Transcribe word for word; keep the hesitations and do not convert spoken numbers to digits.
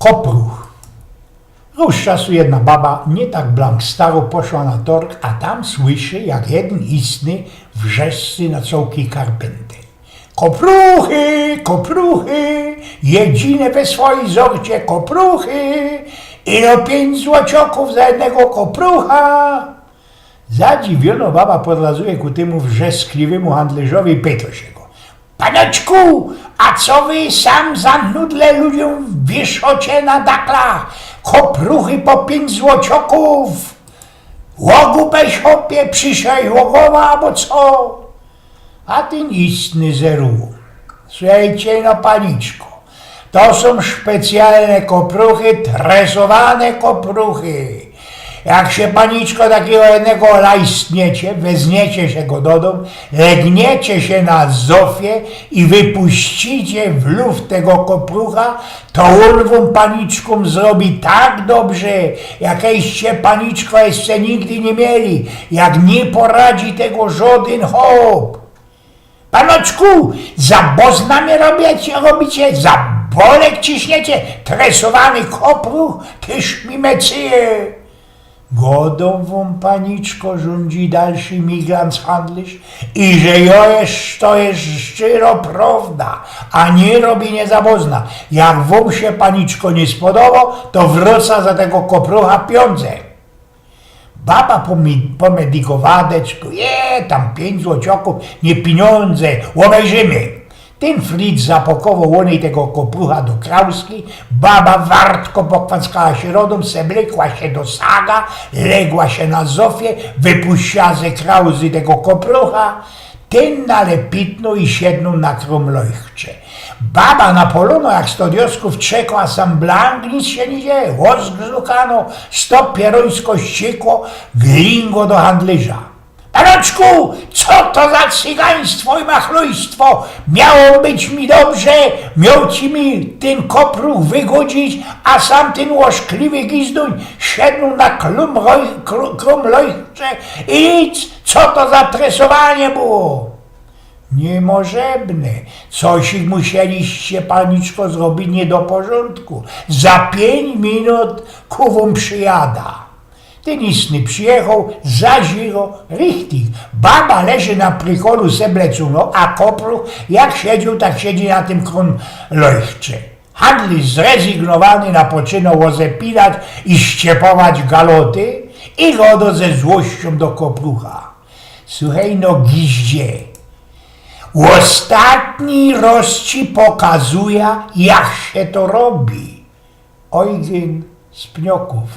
Kopruch. Rōz czasu jedna baba, niy tak blank staro, poszła na torg, a tam słyszy, jak jedyn istny wrzeszczy na cołki karpynty: „Kopruchy, kopruchy, jedyne we swojij zorcie kopruchy, ino piyńć złociokōw za jednego koprucha?” Zadziwiōno baba podlazuje ku tymu wrzeszczliwymu handlōrzowi i pyto sie go: „Panoczku, a co wy sam za nudle ludziōm wieszocie na daklach kopruchy po piyńć złociokōw? Łogu bez chopie, przyszyj łogowa abo co?” A tyn istny zeruje: „Słuchejcie no, paniczko, to sōm specjalne kopruchy, tresowane kopruchy. Jak sie, paniczko, takigo jednego lajstniecie, wezniecie sie go do dōm, legniecie sie na zofie i wypuścicie w luft tego koprucha, to ôn wōm, paniczkōm, zrobi tak dobrze, jakejście, paniczko, jeszcze nigdy niy mieli, jak niy poradzi tego żodyn chop.” „Panoczku, za bozna mie robicie, robicie, za bolek ciśniecie, tresowany kopruch, tyż mi mecyje.” „Godōm wōm, paniczko”, rzōndzi dalszy miglans handlōrz, „i że jo jesz, to je szczyro prowda, a niy robicie za bozna. Jak wōm sie, paniczko, niy spodobo, to wrōca za tego koprucha piyōndze.” Baba pomi-, pomedikowa: „Deczku, je, tam piyńć złociokōw, niy piniōndze, ôbejrzymy”. Tyn fric zapokowoł ônej tego koprucha do krauski, baba wartko pokwackała sie rodōm, seblykła sie do saga, legła sie na zofie, wypuściła ze krauzy tego koprucha, tyn nalepitnōł i siednōł na krōmlojchce. Baba napolōno jak sto dioskōw trzekła, a sam blank, nic sie niy dzieje. Ôzgrzukano, sto pierōńsko ściykło, glingo do handlōrza: „Panoczku, co to za cygaństwo i machlujstwo? Miało być mi dobrze, mioł ci mi tyn kopruch wygodzić, a sam tyn łoszkliwy gizdōń siednōł na krōmloj-, krō-, krōmlojchce i nic, co to za tresowanie było?” „Niymożebne, coś ich musieliście, paniczko, zrobić niy do porzōndku. Za piyńć minut ku wōm przijada”. Tyn istny przijechoł, zaziroł, richtig. Baba leży na prikolu zeblecōno, a kopruch jak siedzioł, tak siedzi na tym krōmlojchce. Handlōrz zrezygnowany napoczynoł ôzepinać i ściepować galoty i godo ze złościōm do koprucha: „Słuchej no, giździe, ôstatni rŏz ci pokazuja, jak sie to robi”. Ojgyn z Pniokōw.